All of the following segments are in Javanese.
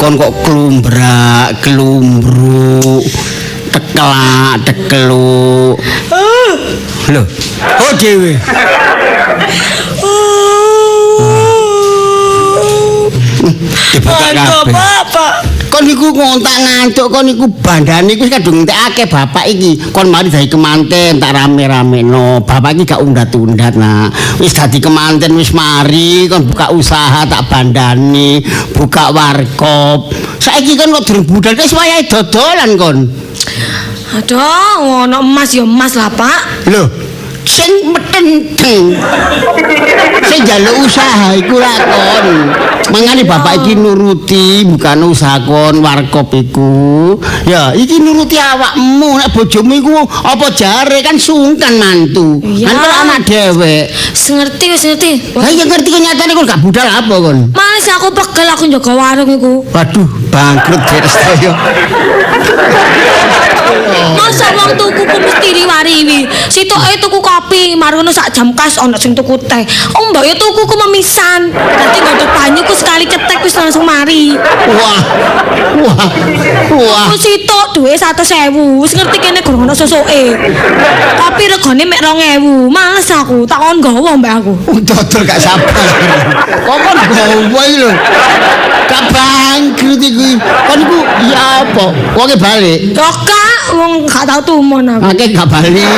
Kon kok klumbrak, klumbruk, tekelak, tekeluk. Lho, oh dhewe. Dibuka kabeh. Bapak. Kon niku ngontak ngantuk, kon niku bandane iku wis kadung entekake bapak iki. Kon mari dadi kemanten tak rame-rameno. Bapak iki gak undat-undat nak. Wis dadi kemanten wis mari kon buka usaha tak bandani, buka warkop. Saiki kon kok durung budal wis wayahe dodolan kon. Aduh, ono emas ya emas lah, Pak. Lho, sing metenteng. Sing njaluk usaha iku lak kon. Mangane bapak iki nuruti bukan usaha kon warkop iku. Ya, iki nuruti awakmu nek bojomu iku apa jare kan sungkan mantu. Iya. Kan anak dhewek. Wis ngerti, wis ngerti. Lah iya ngerti kenyataane kon gak budal apa kon? Males aku pegel aku njaga warung iku. Waduh, bangkrut jere sedaya. Masa wong tuku ku mesti riwariwi. Sitoke tuku kopi, marono sak jam kas ana sing tuku teh. Oh, mbok ya tuku ku memisan. Dadi nggodhog banyu ku sekali cetek wis langsung mari. Wah. Wah. Wah. Aku sitok duwe 100.000. Wis ngerti kene gurung ana susuke. Kopi regane mek 2.000. Males aku, tak kon nggawa mbak aku. Dodol gak sabar. Kok kon gowo iki lho. Gak bangkrut iku. Kon iku ya apa? Wonge balik. Yo kak, wong gak tau tumon aku. Akeh gak balik.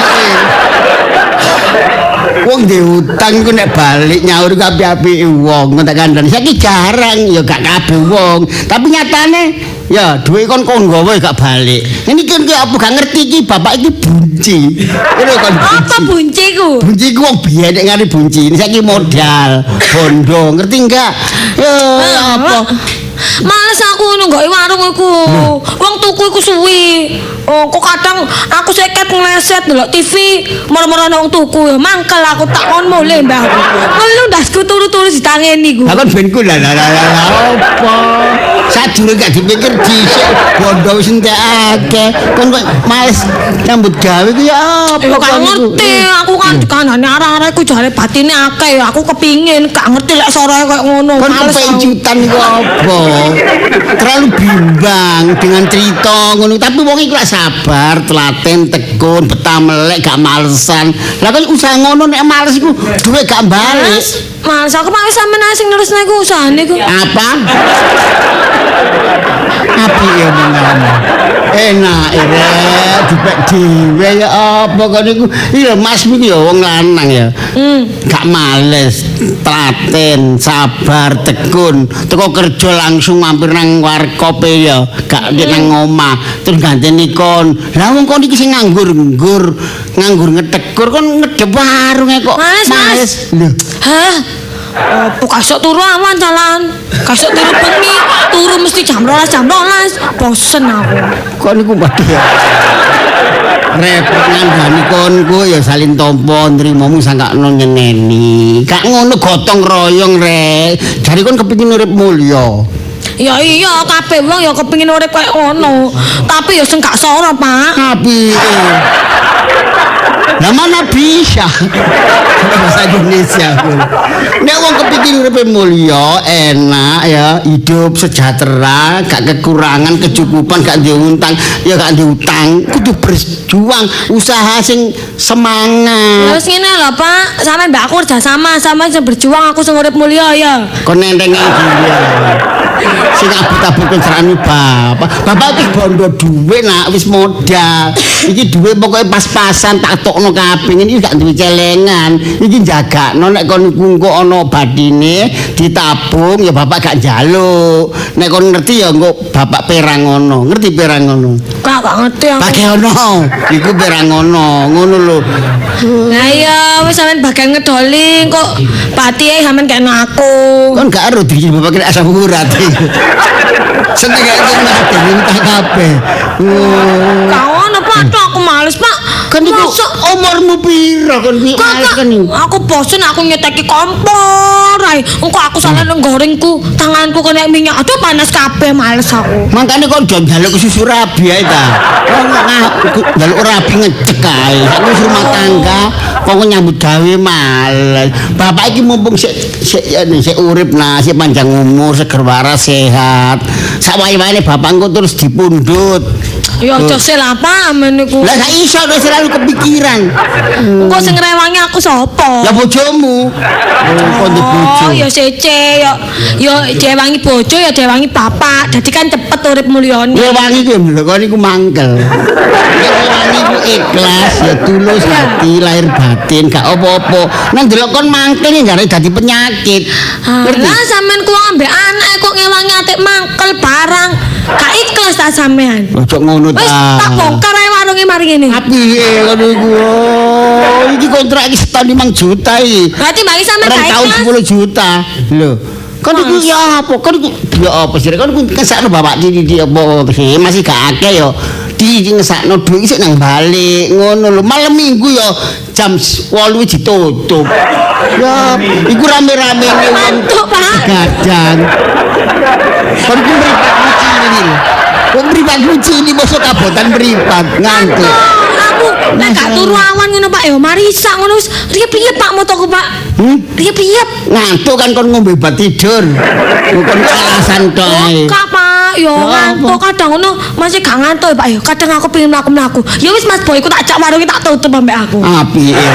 Wong diutang iku nek balik nyaur iku apik-apike wong, tak kandhani. Saiki jarang ya gak kabeh wong, tapi nyatane ya duwe kon kon nggawa gak balik. Ini kan ki apa gak ngerti iki bapak iki bunci. Ngono kon bunci. Apa bunci ku? Bunci ku wong biyen nek ngene bunci. Ini saiki modal, bondo, ngerti enggak? Ya apa? Males aku nunggoki warung iku. Wong tuku iku suwi. Oh, kok kadang aku seket ngleset ndelok TV, moro-moro ana wong tuku ya mangkel aku tak kon mulih mbah aku. Ngelu ndasku turu-turu ditangeni iku. Lah kon benku lah lah lah lah apa? Sadurunge gak dipikir dhisik bondo wis entek akeh. Kon kok males nyambut gawe ku ya apa? Ya gak kon iku? ngerti, aku kan dikandani arek-arek iku jare batine akeh ya aku kepingin, gak ngerti lek soroe koyo ngono. Kon Males aku. kepencutan iku apa? Terlalu bimbang dengan cerita ngono, tapi wong iku lak sabar, telaten, tekun, betah melek, gak malesan. Lah kon usaha ngono nek males iku duwe gak balik. Males, males aku mau sampean ae sing nerusne iku usahane iku. Apa? Apik ya omonganmu. Enak rek, dipek dhewe ya apa kon iku. Iki lho Masmu iki ya wong lanang ya. Gak males, telaten, sabar, tekun. Teko kerja langsung mampir nang warkope ya, gak nang omah, terus ganteni kon. Lah wong kon iki sing nganggur-nganggur, nganggur ngetekur kon ngedep warung kok. Males, males. Lho, Hah? Opo kasok turu awan jalan. Kasok turu bengi, turu mesti jam 12, jam 12. Bosen aku. Kon niku waduh ya. Repot ngandani kon ku ya salin tampa nrimomu sangkakno nyeneni. Gak ngono gotong royong rek. Jare kon kepengin urip mulya. Ya iya, kabeh wong ya kepengin urip kaya ngono. Tapi ya sing gak soro, Pak. Apike. Lah mana bisa? Bahasa Indonesia. Nek wong kepingin uripe mulya, enak ya, hidup sejahtera, gak kekurangan, kecukupan, gak duwe utang, ya gak duwe utang, kudu berjuang, usaha sing semangat. Terus ngene lho, Pak. Sampeyan mbak aku kerja sama, sampeyan sing berjuang, aku sing urip mulya ya. Kon nentenge dhewe. Sing abot-abot kon serani bapak. Bapak wis bondo dhuwit nak wis modal. Iki dhuwit pokoke pas-pasan tak tokno kabeh. Iki gak duwe celengan. Iki jagakno nek kon iku engko ana badine ditabung ya bapak gak njaluk. Nek kon ngerti ya engko bapak perang ngono. Ngerti perang ngono? Gak ngerti aku. Bagi ono. Iku perang ngono. Ngono lho. Lah iya, wis sampean bagian ngedoli kok batike sampean kekno aku. Kon gak ero diki bapak kena asam urat. Seneng gak itu mati minta kabeh. Gak ono Pak, aduh, aku males Pak. Kon Kan iku umurmu piro kon kuwi males kan iku. Aku bosen aku nyeteki kompor ae. Engko aku salah nang gorengku, tanganku kena minyak. Aduh panas kabeh males aku. Mangkane kon jam njaluk susu rabi ae ta. Wong njaluk rabi ngecek ae. Aku wis rumah tangga, kok nyambut gawe males. Bapak iki mumpung sik sik urip nah, sik panjang umur, seger waras, sehat. Sak wae-waene bapak engko terus dipundhut. Ya aja sel apa amen niku. Lah gak iso wis selalu kepikiran. Engko sing ngrewangi aku sapa? Ya bojomu. Oh, kon di bojo. Oh, ya sece ya ya diwangi bojo ya diwangi bapak. Dadi kan cepet urip mulyane. Ngewangi ku lho kon niku mangkel. Ngewangi ku ikhlas ya tulus hati lahir batin gak apa-apa. Nang delok kon mangkel ya jare dadi penyakit. Ngerti? Lah sampean ku ambek anak kok ngewangi atik mangkel barang. Gak ikhlas ta sampean. Ojo ngono ta. Wis tak bongkar ae warunge mari ngene. Piye ngono iku? Iki kontrak iki setahun 5 juta iki. Berarti bagi sampean gak tahun ikhlas. 10 juta. Lho. Kon iku ya apa? Kon iku ya apa sih? Kon iku ngesakno bapak di apa sih? Masih gak akeh ya. Di ngesakno dhuwit sik nang balik ngono lho. Malam Minggu ya jam 8 ditutup. Ya iku rame-ramene wong Mantuk, Pak. Gadang. Kon iku mripatmu cilik. Kok mripatmu cilik mosok kabotan mripat ngantuk. Aku nek gak turu awan ngono Pak ya mari sak ngono wis riep-riep Pak motoku Pak. Riep-riep. Ngantuk kan kon ngombe obat tidur. Kon alasan tok ae. Kak Pak, yo ngantuk kadang ngono masih gak ngantuk Pak ya. Kadang aku pengin mlaku-mlaku. Ya wis Mas Boy iku tak jak warunge tak tutup ambek aku. Apike.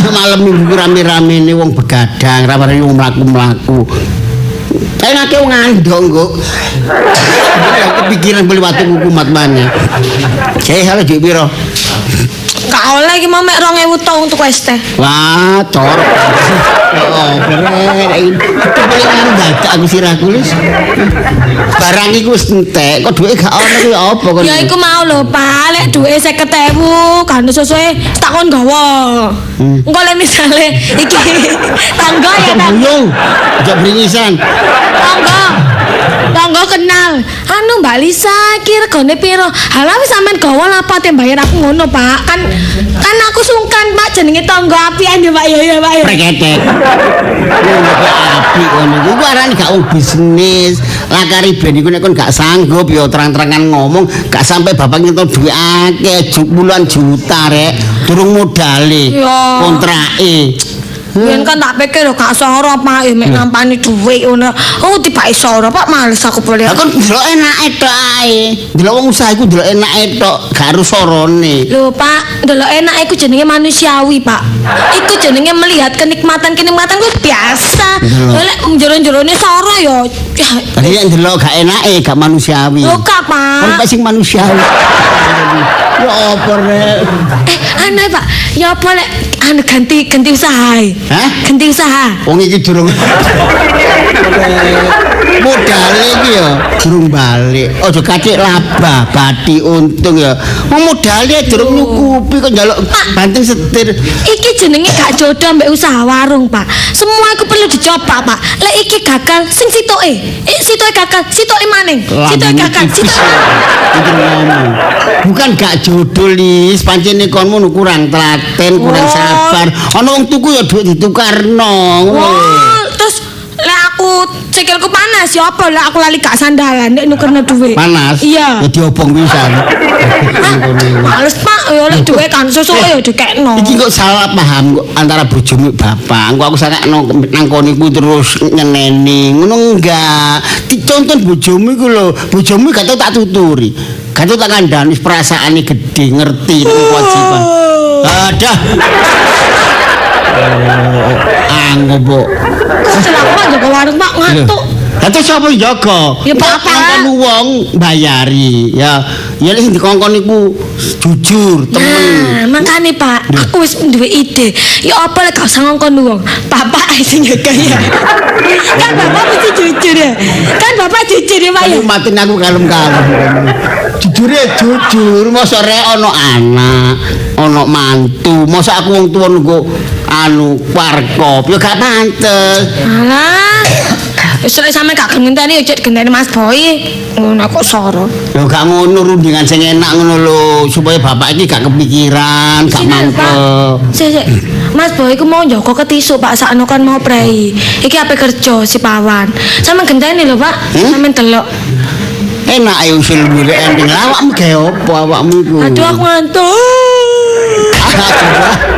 Malam Minggu rame-ramene wong begadang, rame-rame wong mlaku-mlaku. Enake wong ngandok kok. Kepikiran beli watu kumat mana. Saya salah duit piro? Gak oleh iki mau mek 2000 tok untuk es teh. Wah, corok. Oh, keren. Itu paling anu dadak aku sirahku wis. Barang iku wis entek, kok duwe gak ono kuwi apa kon? Ya iku mau lho, Pak. Lek duwe 50.000, kan sesuai tak kon gawa. Engko lek misale iki tangga ya tak. Aja bringisan. Tangga. Tangga kenal. Anu Mbak Lisa iki regane piro? Halah wis sampean gawa lapate bayar aku ngono, Pak. Kan kan aku sungkan, Pak, jenenge tangga apian ya, Pak ya ya, Pak ya. Preketek. Ngono kok apik ngono. Iku arane gak wong bisnis. Lakari ben iku nek kon gak sanggup ya terang-terangan ngomong, gak sampai bapak nyetor duit akeh puluhan juta rek, durung modale, kontrake. Yen kan tak pikir lho gak soro Pak, ya mek nampani dhuwit ngono. Oh tibake soro Pak, males aku boleh. Lah kon ndelok enake tok ae. Ndelok wong usaha iku ndelok enake tok, gak harus sorone. Lho Pak, ndelok enake iku jenenge manusiawi, Pak. Iku jenenge melihat kenikmatan-kenikmatan ku biasa. Lek njero-njerone soro ya. Tadi nek ndelok gak enake, gak manusiawi. Lho gak, Pak. Kon sing manusiawi. Ya apa rek? Aneh Pak, ya apa lek anu ganti usaha. Hah? Ganti usaha. Wong iki durung modale iki ya durung balik. Aja kacik laba, bati untung ya. Wong modale durung nyukupi kok njaluk banting setir. Iki jenenge gak jodoh mbek usaha warung, Pak. Semua iku perlu dicoba, Pak. Lek iki gagal, sing sitoke. Sitoke gagal, sitoke maning. Sitoke gagal, sitoke. Ngomong. Bukan gak jodoh, Lis. Pancene konmu kurang telaten, kurang sabar. Ana wong tuku ya duit ditukarno. Wah, terus lek aku sikilku panas ya apa lek aku lali gak sandalan nek nukerno duit. Panas? Iya. Ya diobong pisan. Males Pak, ya lek duwe kan sesuke ya dikekno. Iki kok salah paham kok antara bojomu bapak. Engko aku sakno nang kono iku terus nyeneni. Ngono enggak. Ditonton bojomu iku lho. Bojomu gak tau tak tuturi. Gak tau tak kandhani perasaane gedhe ngerti nek kewajiban. Adah. Anggo, Bu. Kesel aku Pak jaga warung Pak ngantuk. Lah terus sapa jaga? Ya bapak. Kongkon wong bayari ya. Ya lek sing dikongkon iku jujur, temen. Nah, makane Pak, aku wis duwe ide. Ya apa lek gak usah ngongkon wong. Bapak sing jaga ya. Kan bapak mesti jujur ya. Kan bapak jujur ya Pak ya. Matin aku kalem-kalem. Jujur ya jujur, mosok rek ana anak, ana mantu, mosok aku wong tuwa nunggu anu warkop ya gak pantes. Alah. Wis lek sampean gak gelem ngenteni ya cek genteni Mas Boy. Ngono kok soro. Lho gak ngono rundingan sing enak ngono lho, supaya bapak iki gak kepikiran, gak mangkel. Sik sik. Mas Boy iku mau njogo ketisuk Pak, sakno kan mau prei. Iki ape kerja si Pawan. Sampeyan genteni lho Pak, sampeyan delok. Enak ae usul milih enteng. Awakmu gawe opo awakmu iku? Aduh aku ngantuk.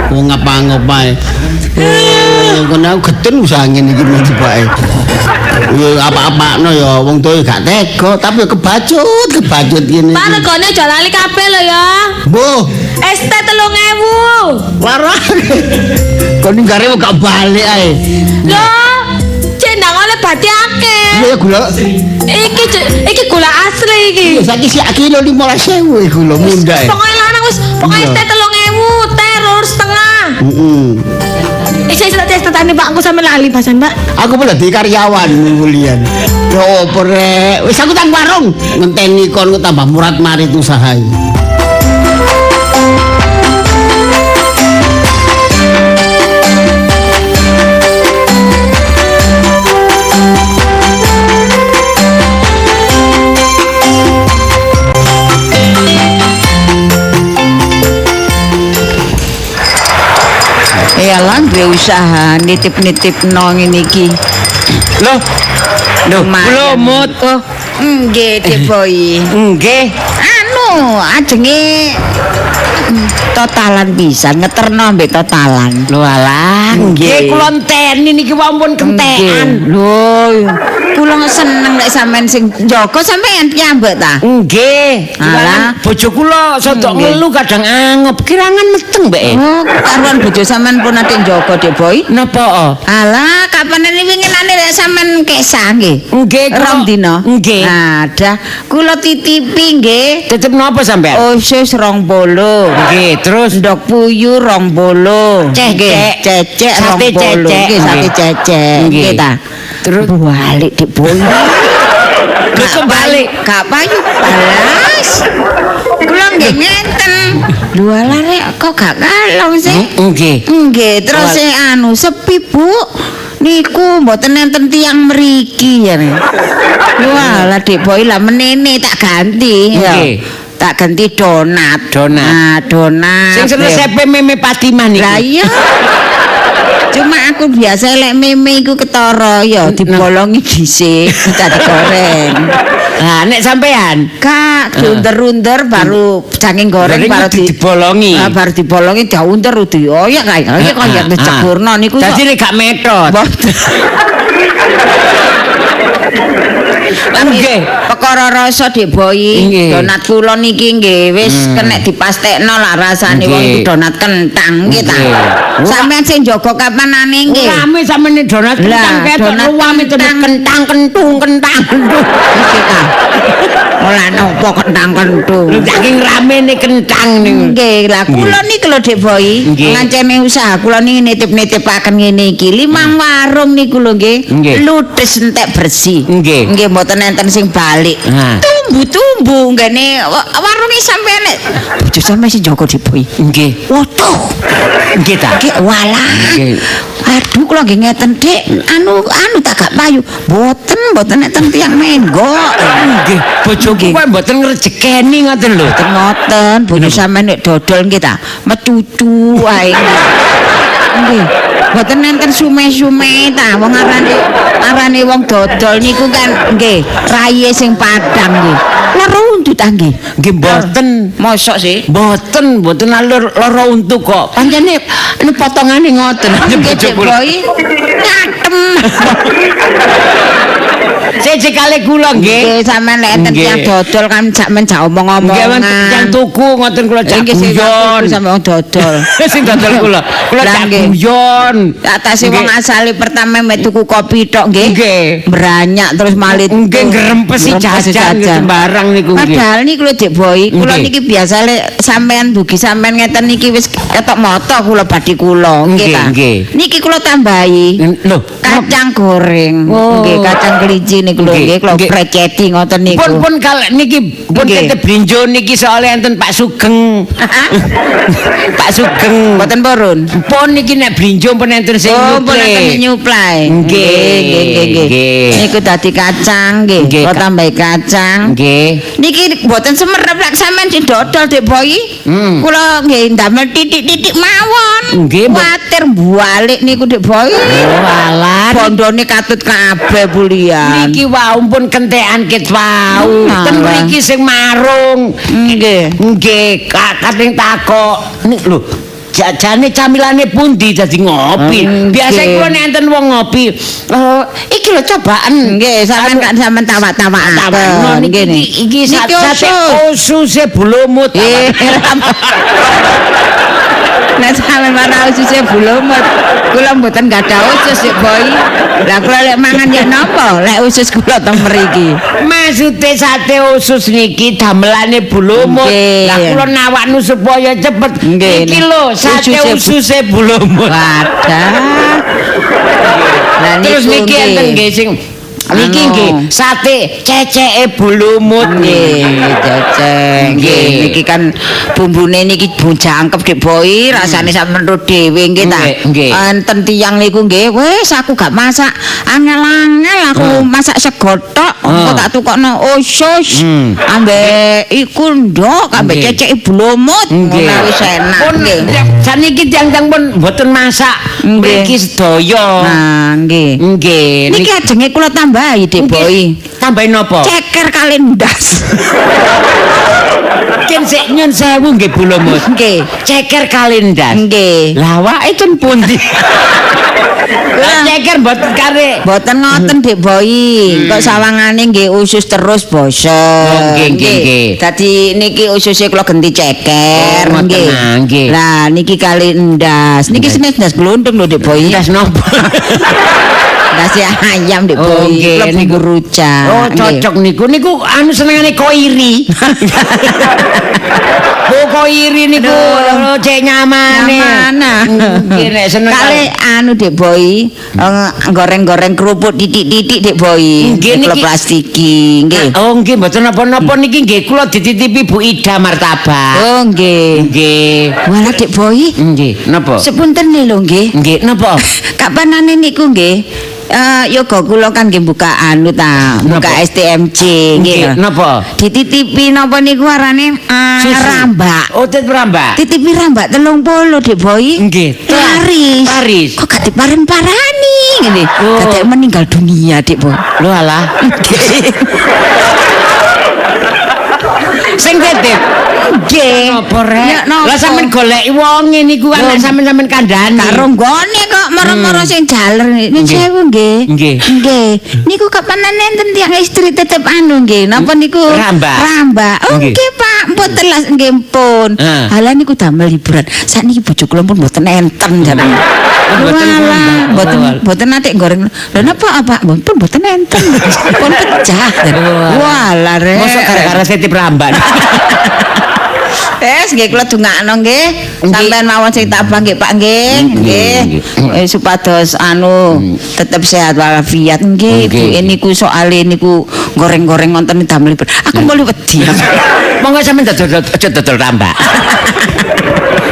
Wong ngapa-ngapae. Oh, kono aku getun usaha ngene iki mesti bae. Ya apa-apakno ya wong tuwa gak tega, tapi kebacut ngene iki. Pak regane aja lali kabeh lho ya. Mbuh. ST 3000. Larang. Kon nggare gak balik ae. Lho, cek ndang oleh bati akeh. Iya gula. Iki gula asli iki. Saiki sak kilo 15.000 iku lho mundhak. Pokoke lanang wis, pokoke ST 3000, teh 2,5. Heeh. Iki tak tes-tesane Pak, aku sampe lali bahasan Pak. Aku pun dadi karyawan kuliah. Ya opo rek, wis aku tang warung ngenteni kon tambah murat-marit usaha iki. Eyalah duwe usaha nitip-nitipno ngene iki. Loh. Loh, kula mut. Oh, nggih, Dik Boy. Nggih. Anu, ajenge totalan pisan, ngeterno ambek totalan. Lho alah, nggih kula enteni niki wampun kentekan. Lho, kula seneng nek sampean sing njaga sampean piyambak ta? Nggih. Alah, bojo kula sodok ngelu kadang angep, kirangan meteng mbek. Oh, karuan bojo sampean pun ate njaga Dik Boy. Napa? Alah, kapan ini winginane nek sampean kesah nggih? Nggih, rong dina. Nggih. Nah, dah kula titipi nggih. Titip napa sampean? Oh, sis 20. Nggih, terus ndok puyuh 20. Cecek, cecek 20. Nggih, sate cecek. Nggih ta. Terus balik Dik Boy. Lho kok balik? Gak payu balas. Kula nggih ngenten. Lho alah rek kok gak kalong sih? Nggih. Nggih, terus sing anu sepi, Bu. Niku mboten enten tiyang mriki ya. Lho alah Dik Boy lah menene tak ganti. Nggih. Tak ganti donat. Donat. Nah, donat. Sing resepe meme Fatimah niku. Lah iya. Cuma aku biasa lek meme iku ketara ya dibolongi dhisik, tak digoreng. Lah nek sampean Kak, diunter-unter baru saking goreng baru dibolongi. Baru dibolongi diunter dioyak kae. Iki kaya diceburno niku. Dadi nek gak metot. Nggih, perkara rasa Dik Boy, donat kula niki nggih wis kenek dipastekno lah rasane wong iku donat kentang nggih ta. Sampeyan sing njaga kapanane nggih. Rame sampeyan donat kentang ketok ruame kentang kentung kentang kentung. Nggih ta. Ora napa kentang kentung. Lho saking ramene kentang niku. Nggih, lah kula niki lho Dik Boy, ngancene usaha kula niki nitip-nitipaken ngene iki. 5 warung niku lho nggih. Ludes entek bersih. Nggih mboten enten sing balik. Tumbu-tumbu nggene warunge sampean nek bojo sampean sing jaga Dik Boy. Nggih. Waduh. Nggih ta? Nggih walah. Aduh kula nggih ngeten Dik, anu tak gak payu. Mboten enten tiyang menggok. Nggih, bojoku kok mboten ngrejekeni ngoten lho. Mboten ngoten, bojo sampean nek dodol nggih ta, mecucu ae. Nggih. Mboten enten sume-sume ta, wong arane wong dodol niku kan nggih, raye sing padang nggih. Lara untu ta nggih? Nggih mboten. Mosok sih? Mboten, mboten lara untu kok. Pancene anu potongane ngoten. Nggih Dik Boy. Nyatem. Siji kali kula nggih. Nggih, sampean lek enten tiyang dodol kan sampean jak omong-omongan. Nggih, tiyang tuku ngoten kula jak guyon. Sampe wong dodol. Sing dodol kula, kula jak guyon. Atase wong asale pertama mek tuku kopi tok nggih. Nggih. Branyak terus malih. Nggih ngrempesi jajan sembarang niku nggih. Padahal niku lho Dik Boy, kula niki biasa lek sampean dugi sampean ngeten niki wis ketok mata kula badhe kula nggih ta. Niki kula tambahi. Lho, kacang goreng. Nggih, kacang kelinci ngerti niku lho nggih, kula preceti ngoten niku. Pun kal niki pun tetep blinjo niki soalnya enten Pak Sugeng. Pak Sugeng. Mboten purun. Pun niki nek blinjo pun enten sing nyuplai. Oh, pun enten nyuplai. Nggih, nggih. Niku dadi kacang nggih. Kula tambahi kacang. Nggih. Niki mboten semerep lek sampean sing dodol Dik Boy. Kula nggih ndamel titik-titik mawon. Nggih, kuwatir balik niku Dik Boy. Oh, alah. Bondone katut kabeh bulian. Niki wau pun kentekan ket wau. Ten mriki sing marung. Nggih. Nggih, kating takok. Nik lho, jajane camilane pundi dadi ngopi. Biasa kula nek enten wong ngopi, iki lho cobaan. Nggih, sampean kan sampean tawak-tawakaken. Nggih iki sate ususe bulumut. Nek sampean marah ususe bulumut, kula mboten gadah usus Dik Boy. Lah kula lek mangan ya napa? Lek usus kula teng mriki. Maksude sate usus niki damelane bulumut. Lah kula nawaknu supaya cepet. Iki lho sate ususe bulumut. Wadah. Lah terus niki enten nggih sing niki nggih sate ceceke bulumut nggih, cecek. Nggih, niki kan bumbune niki jangkep Dik Boy, rasane sampeyan ro dhewe nggih ta. Enten tiyang niku nggih, wis aku gak masak angel-angel, aku masak sego tok, engko tak tukokno usus ambek iku ndok ambek ceceke bulumut, ngono wis enak nggih. Saniki tiyang-tiyang pun mboten masak mriki sedaya. Nah, nggih. Nggih. Niki ajenge kula tambahi Dik Boy. Tambahin napa? Ceker kali ndas. Ken sik nyun sewu nggih Bulumut. Nggih. Ceker kali ndas. Nggih. Lah awake ten pundi? Lah ceker mboten kare. Mboten ngoten Dik Boy. Kok sawangane nggih usus terus bosen. Nggih nggih. Dadi niki ususe kula genti ceker nggih. Lah niki kali ndas. Niki senes ndas glondong lho Dik Boy. Ndas napa? Nasi ayam Dik Boy, kula bumbu rujak. Oh, cocok niku. Niku anu senengane koiri. Bu koiri niku cek nyamane. Nyamana. Nggih nek seneng kali anu Dik Boy, goreng-goreng kerupuk titik-titik Dik Boy. Nggih niki plastiki nggih. Oh nggih mboten napa-napa niki nggih kula dititipi Bu Ida martabak. Oh nggih. Nggih. Walah Dik Boy. Nggih, napa? Sepunten lho nggih. Nggih, napa? Kapanane niku nggih? Yoga kula kan nggih buka anu ta, buka STMJ nggih. Napa? Dititipi napa niku arane rambak. Oh, titip rambak. Titipi rambak 30 Dik Boy. Nggih. Laris. Laris. Kok gak dipareng-parani ngene. Dadek meninggal dunia Dik Boy. Lho alah. Sing titip. Nggih. Napa rek? Lah sampean goleki wonge niku kan sampean-sampean kandhani. Karo nggone kok moro-moro sing jaler niki sewu nggih. Nggih. Niku kapanan enten tiyang istri tetep anu nggih. Napa niku? Rambak. Rambak. Oh nggih Pak, mpun telas nggih pun. Halah niku damel hiburan. Sakniki bojo kula pun mboten enten jane. Mboten mboten nate goreng. Lha napa Pak? Pun mboten enten. Pun pecah. Walah rek. Mosok gara-gara titip rambak. Wes nggih kula dongakno nggih. Sampeyan mawon sing tabah nggih Pak nggih. Nggih. Supados anu tetep sehat walafiat nggih. Ibu niku soale niku goreng-goreng wonten damel. Aku mulih wedi. Monggo sampeyan dodol aja dodol rambak.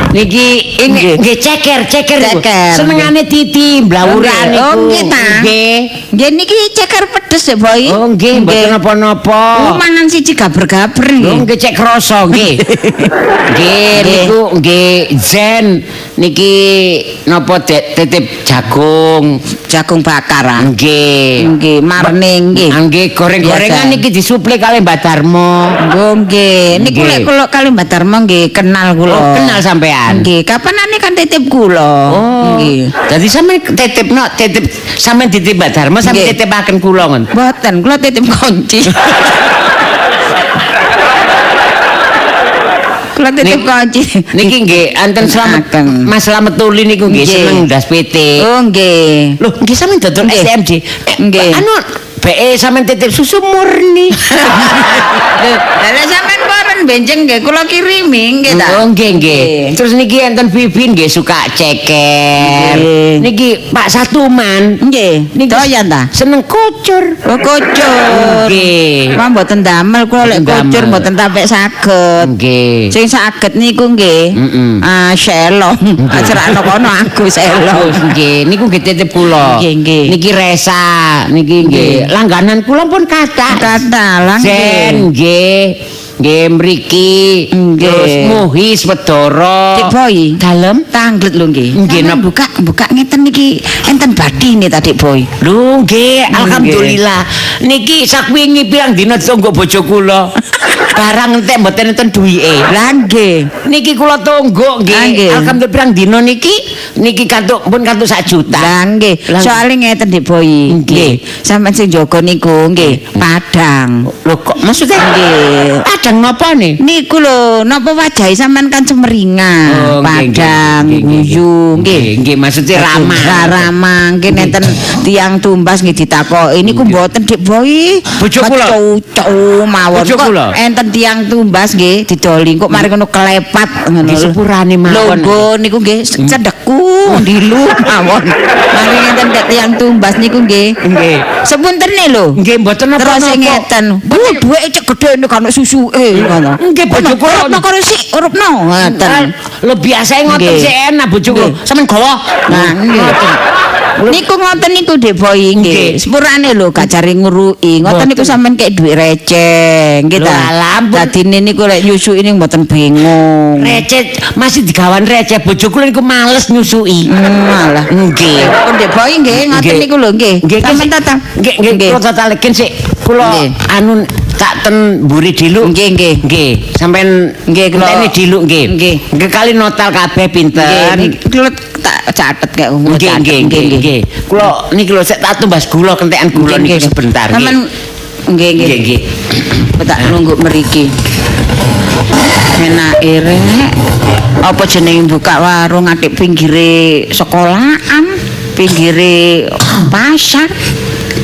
Niki nggih ceker ceker. Senengane titi blawuran niku. Oh nggih ta. Nggih. Nggih niki ceker pedes ya Boy. Oh nggih mboten napa-napa. Mangan siji gaber-gaber nggih. Oh nggih cek krasa nggih. Nggih niku nggih zen niki napa titip jagung, jagung bakar. Nggih. Nggih marne nggih. Nggih goreng-gorengan niki disuplai kali Mbak Darmo. Nggih. Niku lek kula kali Mbak Darmo nggih kenal kula. Oh kenal sampean. Nggih, kapanane kan titip kula. Nggih. Dadi sampean titipno titip sampean dititip Mbak Darmo sampean titipaken kula ngono. Mboten, kula titip kunci. Kula titip kunci. Niki nggih enten slamet Mas Slamet Tuli niku nggih seneng ndas PT. Oh nggih. Lho nggih sampean dodol SMJ. Nggih. Anu Beke sampean titip susu murni. Lho, lha sampean boren benjeng nggih kula kirimi nggih ta. Oh nggih nggih. Terus niki enten Vivin nggih suka ceker. Niki Pak Satuman. Nggih. Niki Doyan ta? Seneng kucur. Oh kucur. Nggih. Wah mboten damel kula lek kucur mboten sampe saged. Nggih. Sing saged niku nggih. Ah selong. Ajarakno kono aku selong. Nggih, niku nggih titip kula. Nggih, nggih. Niki Resa, niki nggih. Langganan kula pun kathah. Kathah lah nggih. Nggih. Nggih mriki. Terus Muhis Wedara. Dik Boy, Dalem tanglet lho nggih. Nggih, buka ngeten niki enten badine ta Dik Boy. Lho nggih, alhamdulillah. Niki sakwingi pirang dina ditunggu bojo kula. Barang entek mboten enten duwike. Lah nggih. Niki kula tunggu nggih. Alhamdulillah pirang dina niki niki kantuk pun kantuk 1 juta. Lah nggih. Soale ngeten Dik Boy. Nggih. Sampeyan sing jaga niku nggih Padang. Lho kok maksudnya Nggih. Padang napa nih? Niku lho, napa wajahe sampean kan cemringah, Oh, padang, guyu, nggih. Nggih, maksudnya ramah. Ramah, nggih nenten tiyang tumbas nggih ditakoki niku mboten Dik Boy. Bojo kula. Cuk mawon. Bojo kula. Enten tiyang tumbas nggih didoli kok mari ngono klepat ngono. Nggih sepurane mawon. Lho niku nggih cedheku ndilu mawon. Mari ngenten tiyang tumbas niku nggih. Nggih. Sepuntene lho. Nggih mboten Terus napa-napa. sing ngeten. Bu duweke cek gedhe niku kan susuke ngono. Nggih bojo kula. Urupno karo sik, urupno ngoten. Lho biasae ngoten sik enak bojo kula. Sampeyan gawa. Nah nggih. Niku ngoten niku Dik Boy nggih. Sepurane lho gak jare nguruki. Ngoten niku sampean kek dhuwit receh nggih ta. Dadine niku lek nyusuki niku mboten bingung. Receh masih digawan receh bojo kula niku males nyusuki. Malah. Nggih. Pun Dik Boy nggih ngoten niku lho nggih. Sampeyan tatang. Nggih nggih kula tatalekin sik. Kula anu tak ten mburi diluk. Nggih nggih. Nggih, sampean nggih kula enteni diluk nggih. Nggih. Nggih kali notal kabeh pinten. Nggih kula tak catet kek. Nggih nggih nggih. Kula niki lho sik tak tumbas gula kentekan gula niki sebentar nggih. Sampean nggih nggih. Nggih nggih. Tak nunggu mriki. Enake rek. Apa jenenge buka warung atik pinggire sekolahan, pinggire pasar.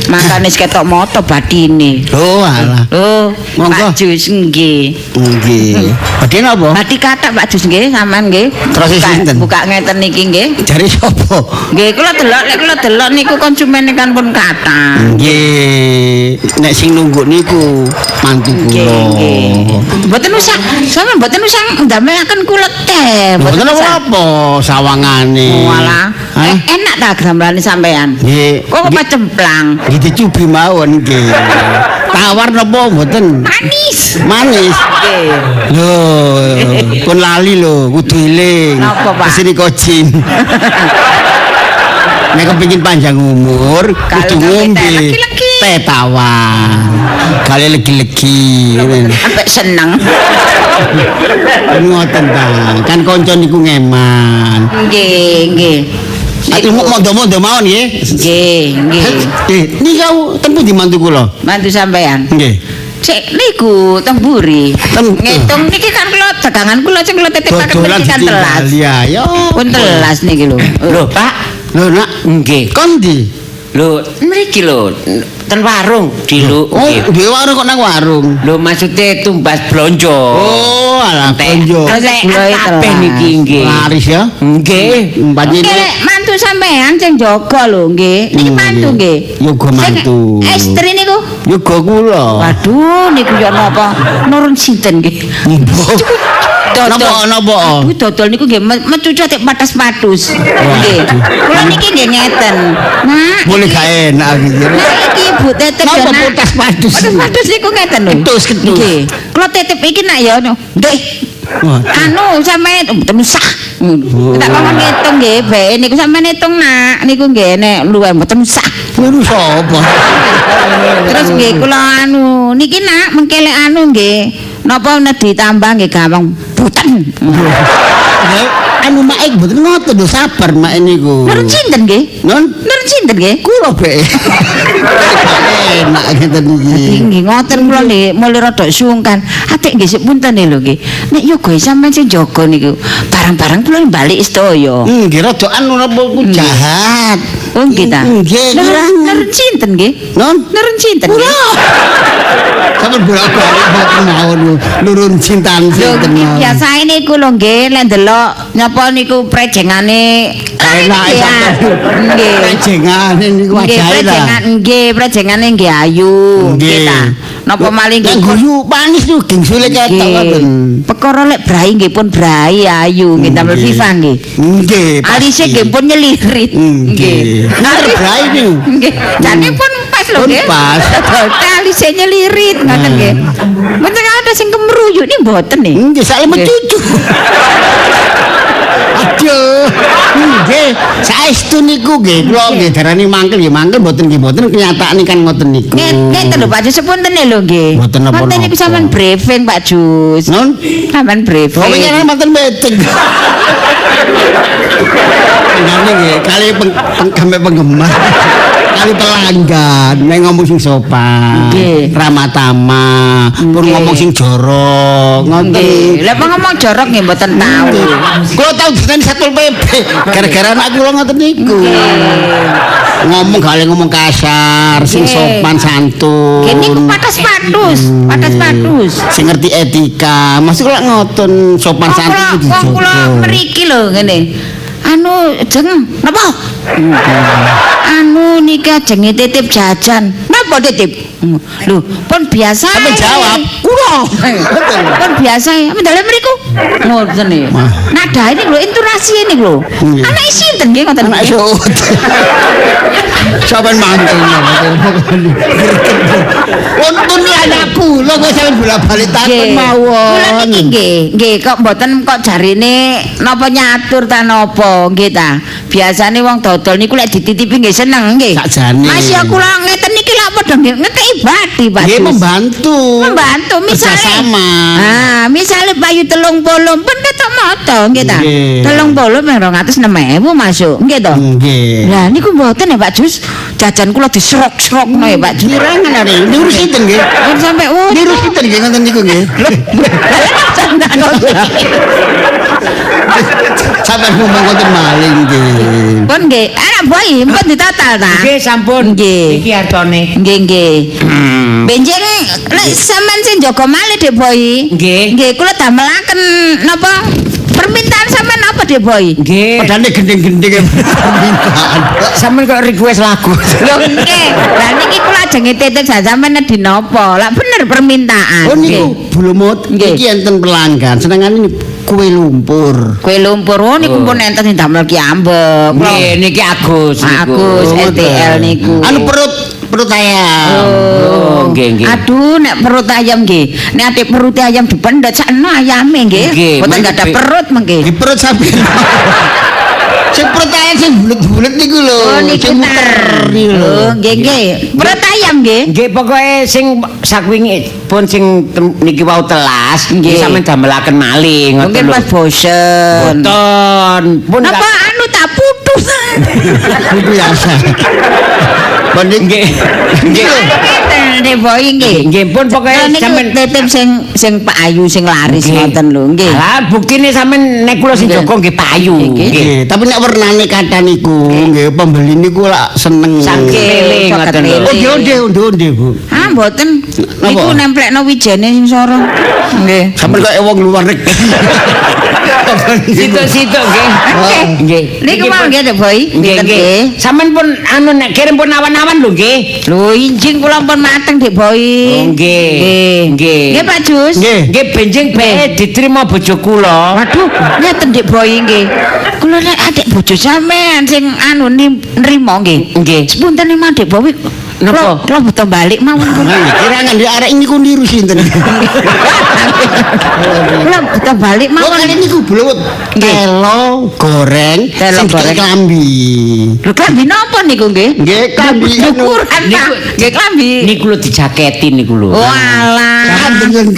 Makane wis ketok moto badine. Oh alah. Oh, monggo. Pak Jus nggih. Nggih. Badhe napa? Badhe kathah Pak Jus nggih, sampean nggih. Terus sinten? Buka ngeten niki nggih. Jare sapa? Nggih, kula delok lek kula delok niku konsumene kan pun kathah. Nggih. Nek sing nunggu niku mantu kula. Nggih. Mboten usah, sampean mboten usah ndamelaken kula teh. Mboten apa-apa sawangane. Walah. Enak ta gamelane sampean? Nggih. Kok pacemplang? Nggih dicubi mawon nggih. Tawar napa mboten? Manis. Manis. Nggih. Lho, pun lali lho, kudu eling. Napa, Pak? Kesini kocin. Nek kepengin panjang umur, kudu ngombe teh tawar. Kali legi-legi. Sampai seneng. Ngoten ta. Kan kanca niku ngeman. Nggih, nggih. Ati mondo-mondo mawon nggih. Nggih, nggih. Niki ten pundi mantu kula? Mantu sampean. Nggih. Sik niku teng mburi. Ngitung niki kan kula dagangan kula sing kula titipaken mriki kan telas. Ya. Pun telas niki lho. Lho, Pak. Lho, Nak. Nggih. Kon ndi? Lho, mriki lho, ten warung diluk. Oh, duwe warung kok nang warung. Lho, maksude tumbas blonjo. Oh, alah blonjo. Kabeh niki nggih. Laris ya? Nggih. Nggih, mantu sampean sing jaga lho nggih. Niki mantu nggih. Yoga mantu. Estri niku? Yoga kula. Waduh, niku yo napa? Nurun sinten nggih? Napa napa? Bu dodol niku nggih mecucu tek patas-patus. Nggih. Kula niki nggih ngeten. Nak, boleh gak enak iki. Nak iki Ibu tetep ya nak. Napa patas-patus? Patas-patus niku ngeten lho. Ketus ketus. Nggih. Kula tetep iki nak ya nggih. Anu sampeyan mboten usah. Tak kongkon ngitung nggih, bae niku sampeyan ngitung nak niku nggih nek luwih mboten usah. Niku sapa? Terus nggih kula anu niki nak mengke lek anu nggih napa nek ditambah nggih gampang boten. Anu mak mboten ngoten lho, sabar mak niku. Nurun sinten nggih? Nun? Nurun sinten nggih? Kula bae. Enak ngeten iki. Nggih ngoten kula nggih mulih rada sungkan. Atik nggih sik punten lho nggih. Nek yoga sampean sing jaga niku barang-barang kula balik sedaya. Nggih rada anu napa ku jahat. Oh nggih ta. Nggih, Nurun sinten nggih? Non? Nurun sinten nggih? Sampeyan bolak-balik mboten mawon nurun cintan Lho sinten mawon. biasae niku lho nggih lek ndelok nyapa niku prejengane Enak ya. Nggih. Prejengane niku Nggih, wajahe ta. prejengan nggih, prejengane nggih ayu. Nggih ta. Napa malih nggih nggih guyu panis niku gingsule ketok Nggih. ngoten. Perkara lek brai nggih pun brai ayu nggih damel Nggih. FIFA nggih. Nggih. Alise nggih pun nyelirit. Nggih. Nggih. Brai niku. Nggih. Jane pun pas lho Pun nggih. pas. Alise nyelirit ngoten nggih. Mboten ada sing kemruyuk nih mboten nih. Nggih, sakle mencucu. Aduh. Nggih, saestu niku nggih kula nggih darani mangkel nggih mangkel mboten nggih mboten kenyataane kan ngoten niku. Ngeten lho Pak Jus sepunten lho nggih. Mboten napa-napa. Mboten niku sampean briefing Pak Jus. Non? Sampean briefing. Kok wingi mboten meeting. Ngene nggih, kali penggemar. Kali pelanggan, nek ngomong sing sopan, ramah tamah, pun ngomong sing jorok, ngoten. Nggih. Lah ngomong jorok nggih mboten tau. Kula tau diteni Satpol PP gara-gara anak kula ngoten niku. Ngomong gak oleh ngomong kasar, sing sopan santun. Nggih niku patas-patus, patas-patus. Sing ngerti etika, maksud kula ngoten sopan santun kudu Wong kula mriki lho ngene. Anu jeng napa? Anu niki ajenge titip jajan. Napa titip? Lho, pun biasa. Sampe jawab, kula. Pun biasa. Mendale mriku. Ngoten iki. Nadae niku lho, intonasi niku lho. Anake sinten nggih ngoten Anak nggih? Sampeyan mangkel Untung anakku lho kok sampeyan bolak-balik takon mawon. Kula niki nggih, nggih kok mboten kok jarine napa nyatur ta napa nggih ta. Biasane wong dodol niku lek dititipi nggih seneng nggih. Sakjane. Mas ya kula ngeten niki lak padha nggih ngekeki bathi Pak. Nggih membantu. Membantu misale. Kerjasama. Ah, misale payu 30 pun ketok moto nggih ta. 30 ping 206.000 masuk nggih to. Nggih. Lah niku mboten ya Pak Jus. Jajan kula diserok-serokno ya Pak Jus. Kirangan are niru sinten nggih? Pun sampe oh. Niru sinten nggih ngoten niku nggih. Sampai ngomong ngoten maling nggih. Pun nggih, anak boy pun ditotal ta? Nggih sampun. Nggih. Iki hartone. Nggih nggih. Benjing nek sampean sing jaga malih Dik Boy. Nggih. Nggih, kula damelaken napa permintaan sampean apa Dik Boy? Nggih. Padane gending-gending permintaan. Sampeyan kok request lagu. Lho nggih. Lah niki kula ajenge titip sampean nedhi napa? Lah bener permintaan. Oh niku Bulumut iki enten pelanggan senengane kue lumpur. Kue lumpur oh niku pun enten sing damel ki ambek. Nggih niki Agus niku. Agus LTL niku. Anu perut ayam. Oh nggih nggih. Aduh nek perut ayam nggih. Nek atik perut ayam dipendhet sakno ayame nggih. Mboten gak ada perut mengke. Di perut sampeyan. Sing perut ayam sing bulet-bulet niku lho. Oh niku sing muter niku lho. Oh nggih nggih. Perut ayam nggih. Nggih pokoke sing sakwingi pun sing niki wau telas nggih sampeyan damelaken malih ngoten Mungkin lho. pas bosen. Boten. Pun napa anu tak putus. Niku biasa. Banding nggih. Nggih. Nek boy nggih. Nggih pun pokoke sampeyan titip sing Pak Ayu sing laris ngoten lho nggih. Lah buktine sampeyan nek kula sing jaga nggih payu. Nggih, tapi nek wernane kathah niku nggih pembeli niku lak seneng. Lele ngoten lho. Onde-onde Bu. Ah mboten. Niku nemplekno wijene sing soro. Nggih. Sampeyan kok wong luar negeri. Situk-situk nggih. Nggih. Niku mau nggih Dek Boy. Nggih nggih. Sampeyan pun anu nek kirim pun awan-awan lho nggih. Lho injing kula pun mateng Dek Boy. Oh, nggih. Nggih. Nggih Pak Jus. Nggih. Nggih benjing bae diterima bojo kula. Waduh, ngeten Dek Boy nggih. Kula nek adik bojo sampean sing anu nrimo nggih. Nggih. Sepunten emang Dek Boy. Napa? Kula beto balik mawon kula. Kirangan di arek niku niru sinten. Kula beto balik Kok mawon. kali niku blowet telo goreng Telo sing goreng. klambi. Lho klambi napa niku nggih? Nggih klambi Ukuran ta. Nggih klambi. Niku lho dijaketi niku lho. Walah. Kandel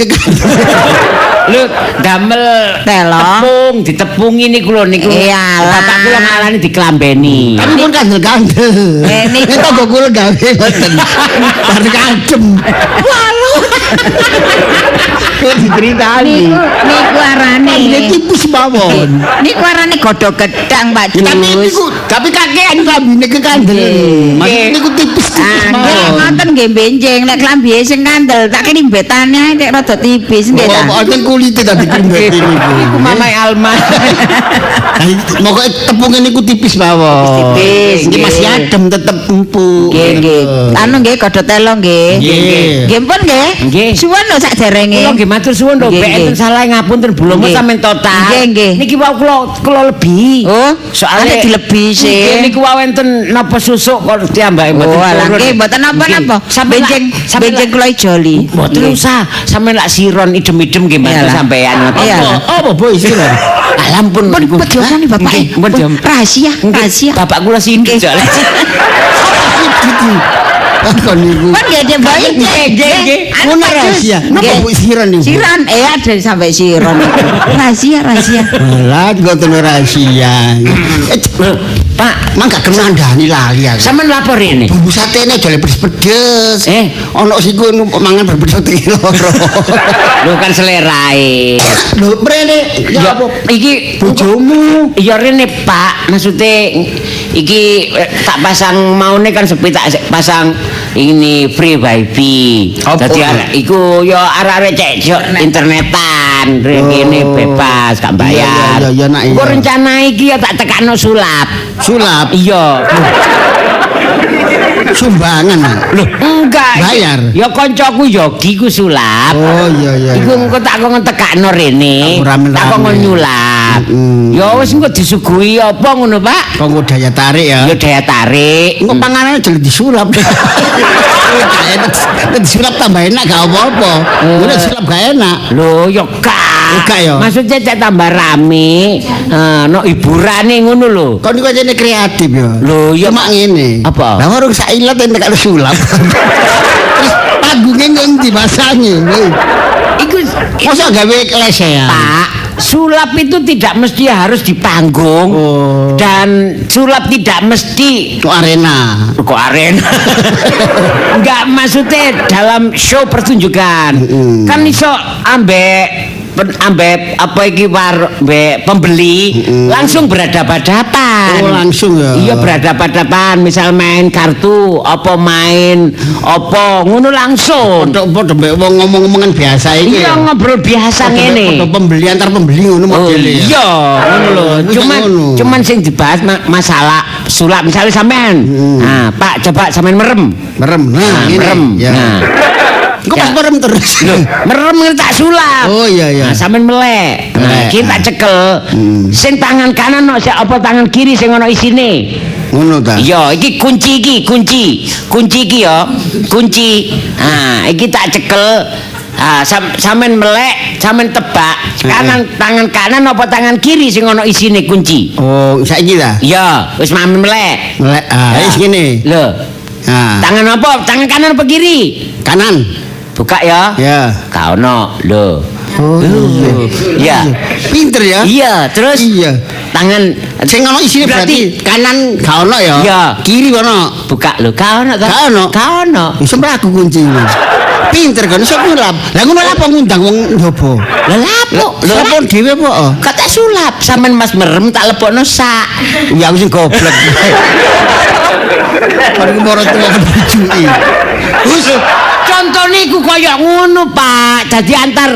Lho damel Telo. tepung ditepungi niku lho niku. Iyalah. Bapak kula ngalani diklambeni. Tapi pun kandel-kandel. Niku. Nek tangga kula gawe ngoten. Bar kadem. Walu. Kok diceritani. Niku niku arane. Klambine tipis mawon. Niku arane godhog gedang, Pak Jus. Tapi niku tapi kakean klambine kekandelen. Maksud niku tipis-tipis Ah, nggih mawon. ngoten nggih benjing nek klambiye sing kandel tak kelimbetane ae nek rada tipis nggih ta. Oh, wonten kulite tadi klimbet niku. Iku Mamae Alma. Pokoke tepungnya niku tipis mawon. Tipis, Nggih masih adem tetep empuk. Nggih nggih. Anu nggih godhog telo nggih. Nggih. Nggih pun nggih. Nggih. Suwun lho sakderenge. Kula nggih matur suwun lho, Nggih, bek nggih. enten salah ngapunten belum Nggih. sampean total. Nggih, nggih. Niki wau kula kula lebih. Oh, soalnya ada dilebih sih. Nggih niku wau enten napa susuk kok diambake mboten Oh, alah turun. nggih mboten napa-napa. Sampeyan Benjing benjing kula ijoli. Mboten usah, sampean lak siron idem-idem nggih bantu Iyalah. sampean ngoten. Iyalah. Apa boy istilah? Alah pun Pun niku. pun diomongin bapak. Nggih, pun diom- Rahasia, Nggih, rahasia. Bapak kula sindir soalnya. Kon niku. Pun nggih Dek Boy. Nggih, nggih, nggih. Anu, Ngono Pak Jus. rahasia. Napa Nggih. Bu siron niku? Siron, ada sampai siron itu. Rahasia, rahasia. Lah ngoten rahasia. Pak, Mang gak kena ndani lali aku. sampean lapor ini. Bumbu satene aja le pedes-pedes. Ono siku mangan berpedes loro. Lho kan selerae. Lho mrene ya apa Iki bojomu? Ya rene Pak, maksudnya iki tak pasang maune kan sepi tak pasang ini free wifi. Apa? Dadi arek iku ya arek-arek cek yo internetan, rene bebas gak bayar. Iya, iya, iya, nak, iya. Engko rencana iki ya tak tekakno sulap. Sulap, Iya. sumbangan. Nak. Loh, enggak. Bayar? Ya koncoku Yogi ku sulap. Oh iya iya. Iku engko tak kon tekakno rene. Rame-rame. Tak kon nyulap. Ya wis engko disuguhi apa ngono, Pak? Kok daya tarik ya. Ya daya tarik. Engko panganane jadi disulap. Gak enak. Disulap tambah enak gak apa-apa. Ngono disulap gak enak. Lho, ya gak. Gak ya? Maksudnya cek tambah rame, no hiburane ngono lho. Kon niku ajene kreatif ya. Lho, ya Cuma ngene. Apa? Lah warung sak ilat entek karo sulap. Terus panggungnya ngendi pasange? Iku Masa gawe lesehan? Pak, sulap itu tidak mesti harus di panggung. Oh. Dan sulap tidak mesti Kok arena. kok arena. Enggak, maksudnya dalam show pertunjukan. Kan iso ambek ambek apa iki ambek pembeli langsung berhadapan-hadapan. Oh, langsung ya. Iya, berhadapan-hadapan, misal main kartu, apa main apa ngono langsung. Padha-padha mbek wong ngomong-ngomongan biasa iki. Iya, ngobrol biasa ngene. Padha pembeli antar pembeli ngono Oh, modele ya. iya, ngono lho. Wis Cuman ngono. cuman sing dibahas masalah sulap misalnya sampean. Nah, Pak coba sampean merem. Merem. Nah, Nah, ngene. merem. Ya. Nah. Kok pas Ya. merem terus. Loh, merem ngene tak sulap. Oh, iya, iya. Nah, sampean melek. Nah, Melek. iki tak cekel. Sing tangan kanan no, sing apa tangan kiri sing ono isine. Ngono ta. Iya, iki kunci iki, kunci. Kunci iki ya, kunci. Nah, iki tak cekel. Ah, sampean melek, sampean tebak kanan tangan kanan apa tangan kiri sing ono isine kunci. Oh, saiki ta. Iya, wis mame melek. Melek. Ah, wis ngene. Lho, Nah, tangan apa? Tangan kanan apa kiri? kanan. Buka ya. Ya. Gak ono. Lho. Oh, iya. Iya. Pinter ya. Iya, terus Iya. tangan Sing ono isine berarti kanan gak ono ya. Iya. Kiri ono. buka lho, gak ono ta? Gak ono. Gak ono. Iso mlaku kuncine. Pinter kan iso nyulap. Lah ngono lha apa ngundang wong njaba? Lah lapo? Lha apa dhewe apa? Kok tak sulap sampean Mas merem tak lebokno sak. Ya aku sing goblok. Kon iku moro tuwa kebujuki. Wis contone iku kaya ngono, Pak. Dadi antar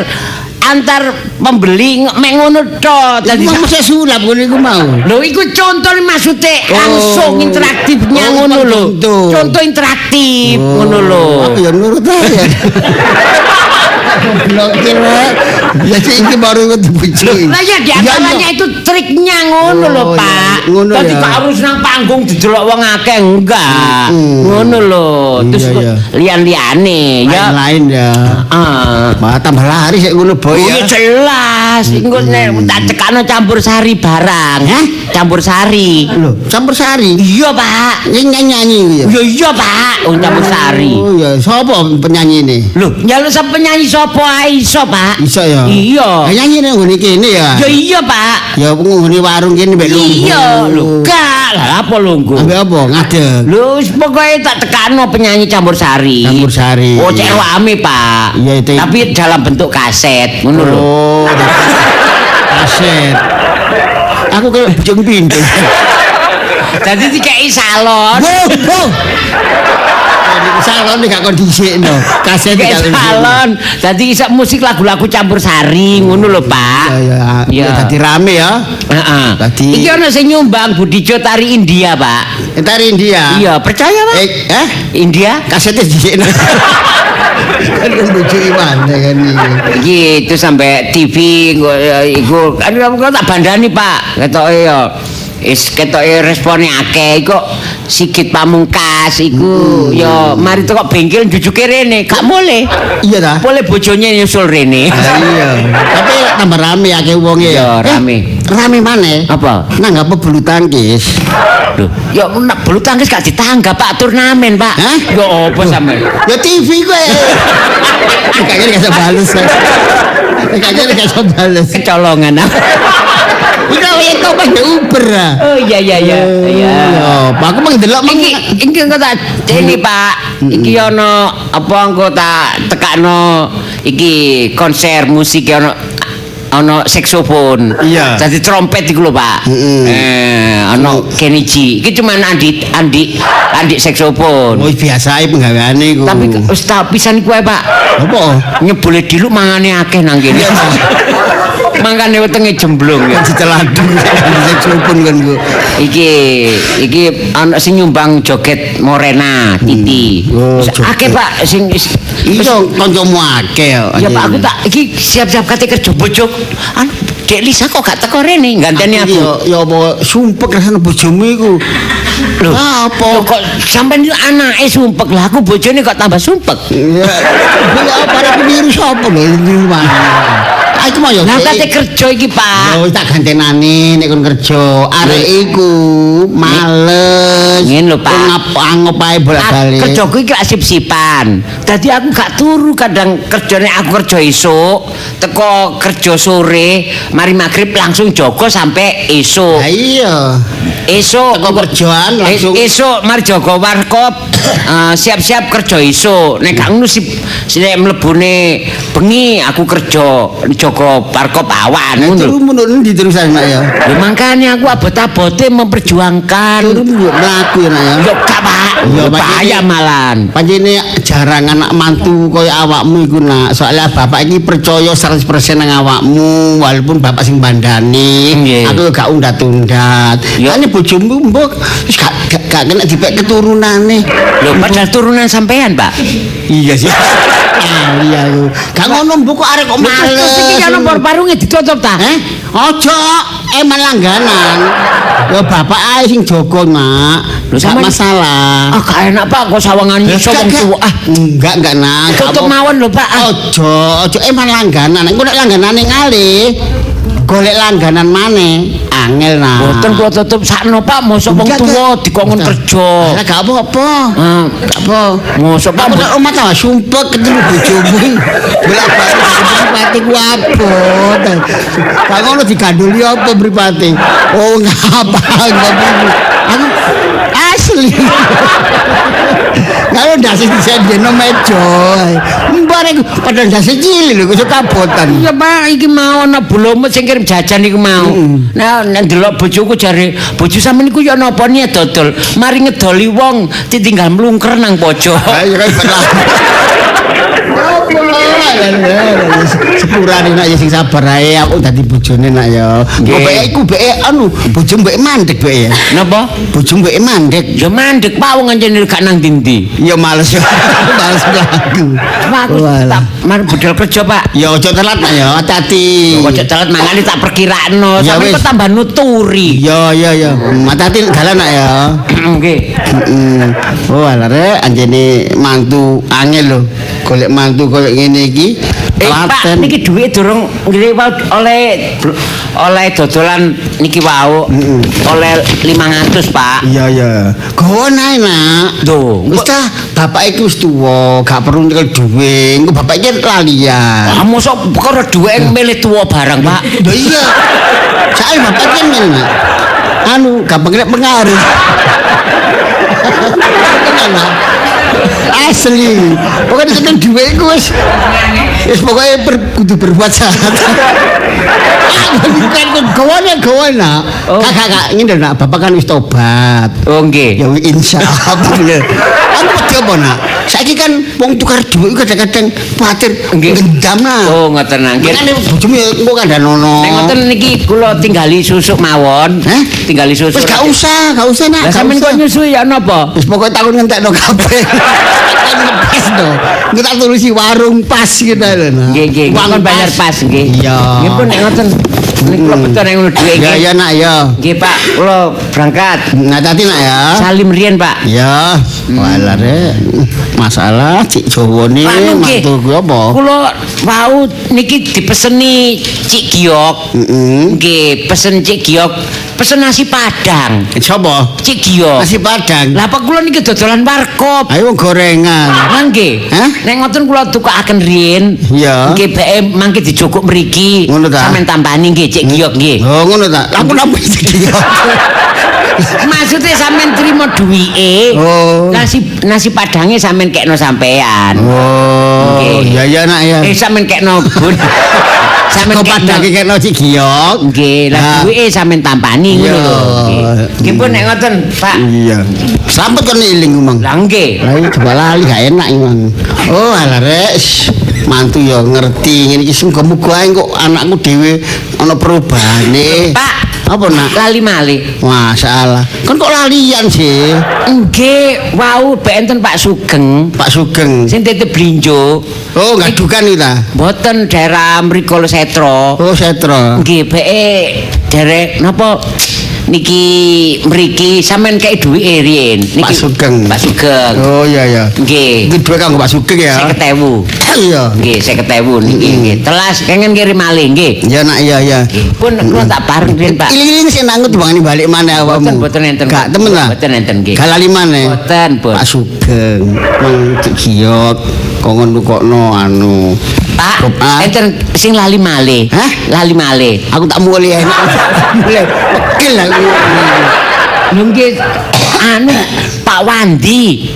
pembeli mek ngono tok. Dadi Dadi mesti sulap ngono iku mau. Lho iku contone maksude langsung interaktifnya Oh, ngono lho. contoh. Contoh interaktif ngono lho. Aku ya nurut ae. Goblok rek. Ya sih iki baru dibujuki. Lah ya di antaranya itu triknya ngono lho, Oh, iya. Pak. Ngono Dadi ya. gak harus nang panggung didelok wong akeh enggak. Ngono lho. Terus Iya, iya. lian-liane ya. Lain-lain ya. Ah. Wah, tambah lari sik ngono boy Oh ya. ya jelas, engko nek tak cekakno campur sari barang. Hah? Campur sari. Lho, campur sari. Iya, Pak. Ini nyanyi ya. Ya iya, Pak. Oh, campur sari. Oh ya, sapa penyanyi ini? Lho, nyaluk sapa penyanyi sapa ae iso, Pak? Iso ya. Iya. Lah nyanyi nang nggone kene ya. Ya iya, Pak. Ya nggone warung kene mbek lungguh. Iya, lho, gak. Lah apa lungguh? Ambek apa? Ngadeg. Lho, wis pokoke tak tekano penyanyi campur sari. Campur sari. Oh, cek rame, Pak. Iya, itu. Tapi dalam bentuk kaset, ngono lho. Oh. Kaset. Aku kayak bujung pintu. Dadi dikeki salon. Wow. Salon gak kon dhisikno. Kaset gak salon. Dadi iso musik lagu-lagu campur sari ngono lho, Pak. Iya, iya. Dadi rame ya. Heeh. Dadi iki ana sing nyumbang Budijo tari India, Pak. Tari India. Iya, percaya, Pak? India? Kasete dhisikno. Kan bojo Iwan kan iki. Iki itu sampai TV iku kan tak bandani, Pak. Ketoke ya is ketoke respone akeh iku Sigit Pamungkas iku ya mari teko bengkel jujuke rene gak boleh. Iya ta? Boleh bojone nyusul rene. Iya. Tapi tambah rame akeh wonge ya. Rame. Rame maneh. Apa? Nanggap bulu tangkis. Lho, ya nak bulu tangkis gak ditanggap Pak turnamen, Pak. Hah? Ya apa sampean? Ya TV kowe. Kayaknya gak bales. Kayaknya gak bales. Kecolongan. Udah wis kok pas Uber. Oh iya iya iya. Iya. Pak aku mung ndelok iki iki engko tak ini Pak. Iki ana apa engko tak tekakno iki konser musik ana ana saksofon. Iya. Dadi trompet iku lho, Pak. Ana Kenny G. Iki cuman Andi saksofon. Oh biasae penggaweane iku. Tapi wis tak pisan iku ae, Pak. Apa? Nyebule diluk mangane akeh nang kene. Mangkane wetenge jemblung ya. Diteladung saksofon kan ku. Iki ana sing nyumbang joget Morena Titi. Oh, akeh Pak sing iya kancamu akeh ya. Ya Pak aku tak iki siap-siap kate kerja bojo. Anu Dek Lisa kok gak teko rene ganteni aku. Ya apa sumpek rasane bojomu iku. Lho, apa kok sampean itu anake sumpek lah aku bojone kok tambah sumpek. Iya. Ya apa arep niru sapa lho niru mana. Aku mau yo. Lah kate kerja iki, Pak. Yo tak gantenane nek kon kerja. Arek iku males. Ngene lho, Pak. Ngap-ngap ae bolak-balik. Kerjaku iki lak sip-sipan. Dadi aku gak turu kadang kerjane aku kerja esuk, teko kerja sore, mari magrib langsung jaga sampai esuk. Lah iya. Esuk teko kerjaan langsung esuk mari jaga warkop, siap-siap kerja esuk. Nek gak ngono sip nek mlebune bengi aku kerja jaga warkop awan ngono. Turu menurut endi terusan nak ya? Lho mangkane aku abot-abote memperjuangkan. Turu mlaku ya nak ya. Yo gak, Pak. Ya bahaya malan. Pancene jarang anak mantu kaya awakmu iku nak. Soalnya bapak iki percaya 100% nang awakmu walaupun bapak sing bandani. Aku gak undat-undat. Ane bojomu mbok wis gak kena dipek keturunane. Lho padahal turunan sampean, Pak. Iya sih. Iya aku. Gak ngono mbok kok arek kok males. Terus iki ana parunge ditutup ta? Ojo, eman langganan. Ya bapak ae sing jaga, Nak. Lho Gak masalah. Ah gak enak, Pak, kok sawangan iso wong tuwa. Ah enggak Nak. Tutup mawon lho, Pak. Ojo, ojo eman langganan. Engko nek langganane ngalih, golek langganan maneh angel Nak. Mboten kula tutup sakno, Pak, mosok wong tuwa dikongkon kerja. Lah gak apa-apa. Gak apa. Mosok Pak aku nek omah tambah sumpek ketemu bojomu. Bolak-balik mripate ku abot. Gak ngono diganduli apa mripate. Oh ngapa aku asli. Kalau ndase disendeno meja. Mbare padha ndase cilik lho kok kabotan. Iya Pak, iki mau ana bulomut sing kirim jajan iku mau. Nah, ndelok bojoku jare, bojo sampean iku ya napa niat dodol. Mari ngedoli wong ditinggal mlungker nang pojok. Ha iya kan sepurane nak ya sing sabar ae aku dadi bojone nak ya. Kok beke iku beke anu bojo mbeke mandek beke ya. Napa? Bojo mbeke mandek. Ya mandek Pak wong anjene gak nang ndi-ndi. Ya males ya. Males mlaku. Pak aku tak mari budal kerja Pak. Ya aja telat nak ya, hati-hati. Aja telat mangane tak perkiraano sampe kok tambah nuturi. Ya ya ya. Hati-hati dalan nak ya. Nggih. Oh alah rek anjene mantu angel lho. Golek mantu koyo ngene iki. Pak niki dhuwit durung nggih oleh dodolan niki wau oleh 500 Pak. Iya iya. Gowo ae nak. Lho, wis ta bapak iki wis tuwa, gak perlu nyekel dhuwit. Engko bapak iki lalian. Ah mosok perkara dhuwit milih tuwa barang, Pak. Lho iya. Sae bapak iki ngene. Anu gampang kena pengaruh. Tenan. Asli. Pokoke dicekel dhuwit iku wis wis pokoke kudu berbuat jahat. Bukan kok gawane gawane nak. Kak kak ngene lho nak, bapak kan wis tobat. Oh nggih. Ya insyaallah. Aku wedi apa nak? Saiki kan wong tukar dhuwit kadang-kadang kuwatir ngendam lah. Oh ngoten nggih. Makane bojomu ya engko kandhanono. Nek ngoten niki kula tinggali susuk mawon. Hah? Tinggali susuk. Wis gak usah nak. Lah sampean kok nyusui ya napa? Wis pokoke takon ngentekno kabeh. Takon ngepas to. Engko tak tulisi warung pas gitu lho. Nggih nggih. Kon bayar pas nggih. Iya. Nggih pun nek ngoten. Nek kula beto nek ngono dhuwit Ya nggih. ya nak ya. Nggih Pak, kula berangkat. Ngati-ati nak ya. Salim riyen Pak. Ya, walah rek. Masalah cik Jawane mantuku apa? Kula wau niki dipeseni Cik Giok. Nggih, pesen Cik Giok, pesen nasi Padang. Sapa? Cik Giok. Nasi Padang. Lah apa kula niki dodolan warkop. Ayo wong gorengan. Lah nggih. Hah? Nek ngoten kula tukaken riyen. Iya. Nggih beke mangke dijogok mriki. Ngono ta? Sampeyan tampani nggih Cik Giok nggih. Oh ngono ta. Lah aku napa Cik Giok? Maksudnya sampean trimo duwike. Oh. Nasi padange sampean kekno sampean. Oh, iya iya nak ya. Sampean kekno bun. Sampean Kok padange kekno Cik Giok. Nggih, lah duwike sampean tampani ngono lho. Nggih. Nggih pun nek ngoten, Pak. Iya. Selamat kon eling ngomong. Lah nggih. Lah iki coba lali gak enak iki, Oh, alah rek. Mantu ya ngerti ngene iki muga-muga ae kok anakku dhewe ana perubahane. Pak, apa nak? Lali malih. Masalah. Kon kok lalian sih? Nggih, wau bek enten Pak Sugeng. Pak Sugeng. Sing titip blinjo. Oh, ngadukan iki ta? Mboten daerah mriko lho Setro. Oh, Setro. Nggih, beke derek napa niki mriki sampean kei duwike riyen. Niki Pak Sugeng. Pak Sugeng. Oh iya iya. Nggih. Iki dhuwit kanggo Pak Sugeng ya. 50.000. Iya. Nggih, 50.000 niki nggih. Telas pengen kirim malih nggih. Iya nak iya iya. Pun kula tak bareng riyen, Pak. Iling-iling sing nanggut timbangane balik maneh awakmu. Mboten enten. Gak temen ta? Mboten enten nggih. Gak lali maneh. Mboten, Bos. Pak Sugeng, mang Cik Giok kongon nukokno anu. Pak, enten sing lali malih. Hah? Lali malih. Aku tak mulih enak. Mulih. Pegel aku. Lho nggih anu Pak Wandi.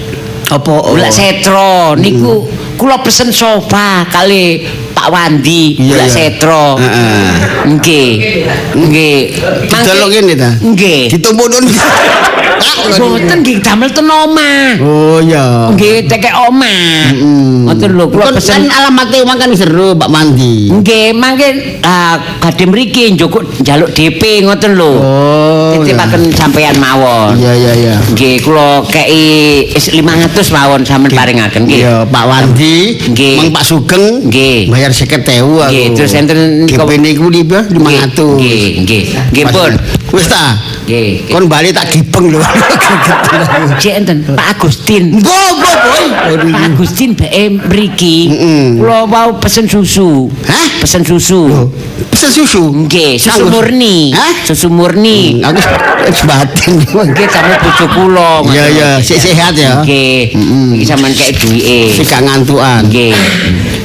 Apa? Golek Setro niku kula pesen sofa kali Pak Wandi golek Setro. Heeh. Nggih. Nggih. Didelok ngene ta? Nggih. Ditumpuk-tumpuk. Mboten nggih damel ten omah. Oh iya. Nggih tekek omah. Ngoten lho kula pesen kan alamate omah kan seru Pak Wandi. Nggih, mangke badhe mriki njukuk njaluk DP ngoten lho. Oh. Titipaken sampeyan mawon. Iya iya iya. Nggih, kula kei 500 mawon sampeyan paringaken nggih. Iya, Pak Wandi, nggih. Mang Pak Sugeng, nggih. Bayar 50.000 aku. Nggih, terus enten GP niku 500. Nggih, nggih. Nggih pun. Wis ta? Nggih. Kon bali tak gibeng lho. Cek enten Pak Agustin. Mbok, mbok, boy. Pak Agustin beke mriki. Kula wau pesen susu. Hah? Pesen susu. Pesen susu? Nggih, susu murni. Hah? Susu murni. Aku wis batin. Nggih, kamu bojo kula. Iya, iya, sik sehat ya. Nggih. Iki sampean kei duwike. Sik gak ngantukan. Nggih.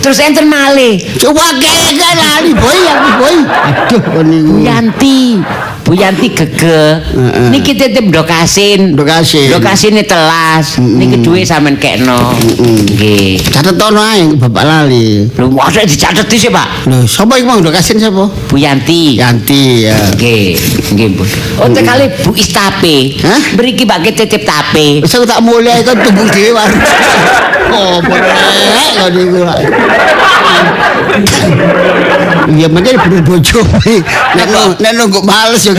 Terus enten malih. Coba kek lali boy aku boy. Aduh kon niku. Bu Yanti. Bu Yanti gege. Niki titip ndok asin. Ndok asin. Ndok asine telas. Niki dhuwit sampean kekno. Nggih. Catetono ae bapak lali. Lho, mosok dicatet sih, Pak? Lho, sapa iku mang ndok asin sapa? Bu Yanti. Yanti ya. Nggih, nggih, Bu. Oh, kali Bu Istape. Hah? Mriki Pak titip tape. Wis aku tak mulai kon tumbung dhewe warung. Oh, rek kok niku. Iya meneh bener bojomu. Nek nunggu males yo.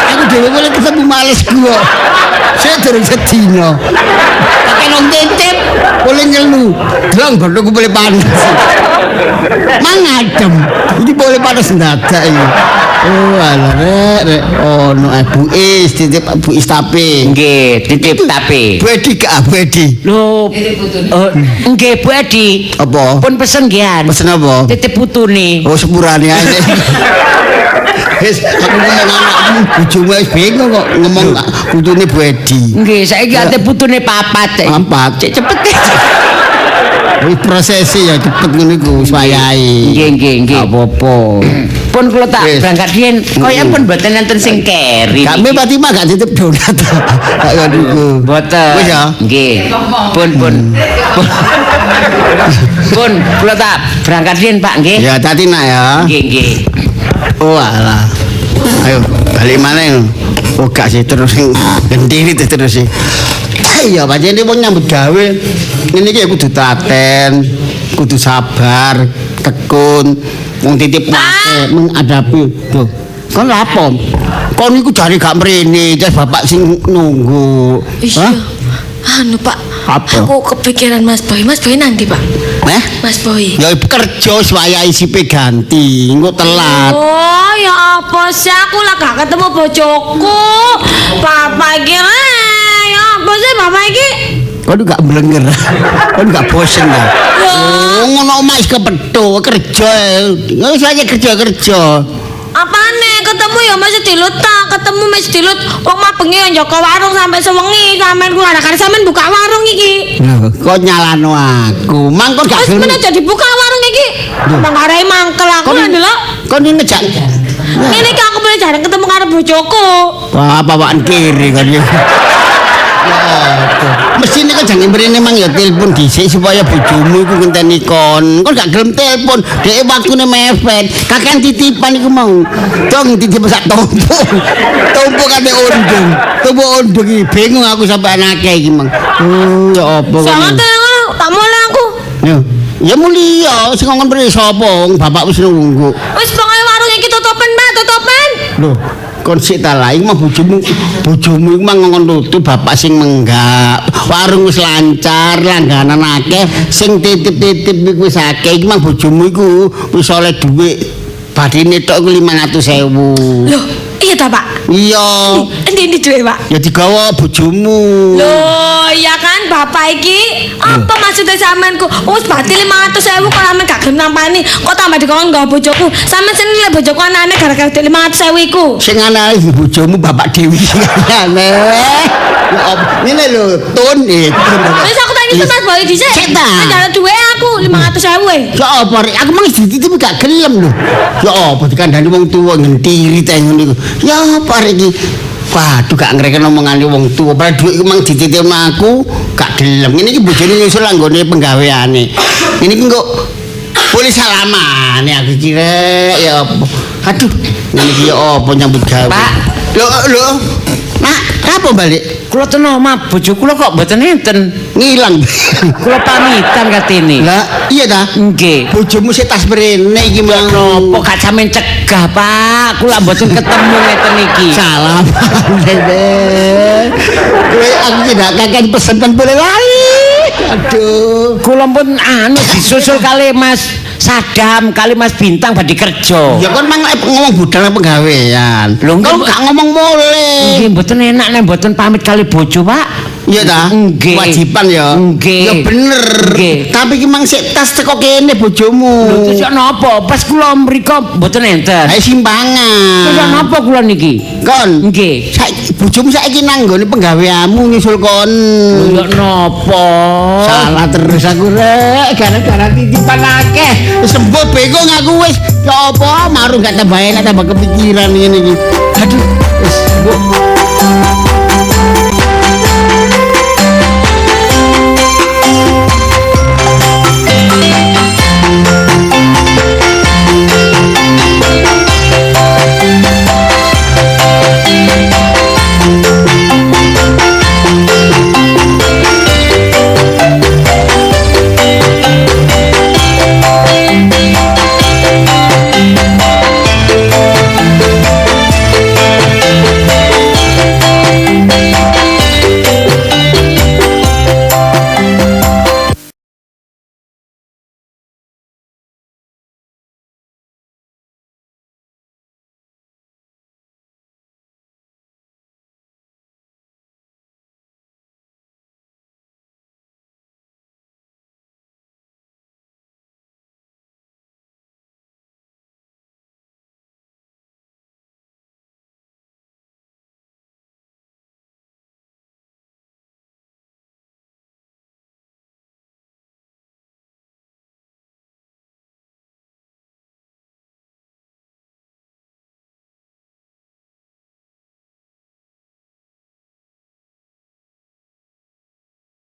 Aku dhewe boleh ketemu males gua. Saya durung sedina. Pakai nong titip boleh ngelu. Delong godhongku boleh panas. Mangadem. Iki boleh panas ndadak iki. Oh, alah rek rek ono Bu Is titip Bu Istape. Nggih, titip tape. Bu Edi gak Bu Edi? Lho, nggih Bu Edi. Apa? Pun pesen nggih. Pesen apa? Titip putune. Oh, sepurane ae. Wis aku ngomong anakmu bojomu wis bingung kok ngomong putune Bu Edi. Nggih, saiki ate putune papat. Papat. Cek cepet. Wis prosesi ya cepet ngono iku wis wayahe. Nggih, nggih, nggih. Gak apa-apa. Pun Pun kula tak berangkat riyen. Kaya pun mboten enten sing keri. Kami Fatimah gak titip donat. Gak niku. Mboten. Wis ya. Nggih. Pun pun. Pun kula tak berangkat riyen Pak nggih. Ya tadi nak ya. Nggih nggih. Oh alah. Ayo balik mana? Oh gak sih terus sing gendiri terus sih. Iya pancen wong nyambut gawe ngene iki kudu telaten, kudu sabar, tekun, wong titip akeh menghadapi. Tuh. Kon lapo? Kon iku jare gak mrene, terus bapak sing nunggu. Iya. Anu Pak, Apa? Aku kepikiran Mas Boy. Mas Boy nanti Pak. Eh? Mas Boy. Ya kerja wayahe sipe ganti, engko telat. Oh, ya apa sih aku lah gak ketemu bojoku. Bapak iki ya apa sih bapak iki? Kon gak blenger. Kon gak bosen ta? Oh, ngono omah wis kepethuk kerja. Wis aja kerja-kerja. Apane ketemu ya masih dilut ta, ketemu masih dilut. Wong mah bengi ya njaga warung sampai sewengi, sampean ku ora karo sampean buka warung iki. Lho, kok nyalano aku. Mang kon gak Wis gelem. men aja dibuka warung iki. Manggarai mangkel aku lho ndelok. Kon ini ngejak. Ngene iki aku mulai jarang ketemu karo bojoku. Wah, bawaan kiri kon iki. Ya apa? Mestine kan jangan mrene mang ya telepon dhisik supaya bojomu iku ngenteni kon. Kon gak gelem telepon, dhek waktune mepet. Kakean titipan iku mau. Dong titip sak tumpuk. Tumpuk kate undung. Tumpuk undung iki bingung aku sampe anake iki mang. Oh, ya apa kon. Sangat ngono, tak mulai aku. Yo. Ya mulia, sing ngomong mrene sapa? Wong bapak wis nunggu. Wis pokoke warung iki tutupen, Mbak, tutupen. Lho, kon sik ta lah, iki mah bojomu, bojomu iku mah ngongkon tutup bapak sing menggak. Warung wis lancar, langganan akeh, sing titip-titip iku wis akeh. Iki mah bojomu iku wis oleh dhuwit badine tok iku 500.000. Loh, iya ta, Pak? Iya. Endi endi dhuwit, Pak? Ya digawa bojomu. Loh, iya kan bapak iki apa maksudnya sampean ku? Wis bati 500.000 kok sampean gak gelem nampani. Kok tambah dikon nggawa bojoku. Sampean seneng lek bojoku anane gara-gara duit 500.000 iku. Sing anane bojomu bapak Dewi sing aneh. Ya apa? Ngene lho, tun itu. Wis aku tak nyusul Mas Boy dhisik. Sik ta. Njaluk duwe aku 500.000 e. Ya apa rek? Aku mang dititip gak gelem lho. Ya apa dikandani wong tuwa ngentiri ta ngono iku. Ya apa rek iki? Waduh gak ngreken omongane wong tuwa. Padahal dhuwit iku mang dititipno aku gak gelem. Ngene iki bojone nyusul anggone penggaweane. Ngene iki kok boleh salamane aku iki rek ya apa. Aduh, ngene iki ya apa nyambut gawe. Pak. Lho lho. Nak, apa balik? Kula ten omah bojo kula kok mboten enten. Ngilang. Kula pamitan katene. Lah, iya ta? Nggih. Bojomu sik tas mrene iki mang. Napa gak sampean cegah, Pak? Kula mboten ketemu ngeten iki. Salah bebe. Kowe aku tidak kakean pesen kan boleh lali. Aduh. Kula pun anu disusul kali Mas Sadam, kali Mas Bintang badhe kerja. Ya kon mang ngomong budal nang penggawean. Lho, kon gak ngomong mulih. Nggih mboten enak nek mboten pamit kali bojo, Pak. Iya ta? Nggih. Kewajiban ya. Nggih. Ya bener. Nggih. Tapi iki mang sik tas teko kene bojomu. Lho terus yo napa? Pas kula mriko mboten enten. Ayo simpangan. Terus yo napa kula niki? Kon. Nggih. Saiki bojomu saiki nang nggone penggaweanmu nyusul kon. Lho yo napa? Salah terus aku rek, gara-gara titipan akeh. Wis sembuh bingung aku wis. Ya apa marung gak tambah enak tambah kepikiran ngene iki. Aduh.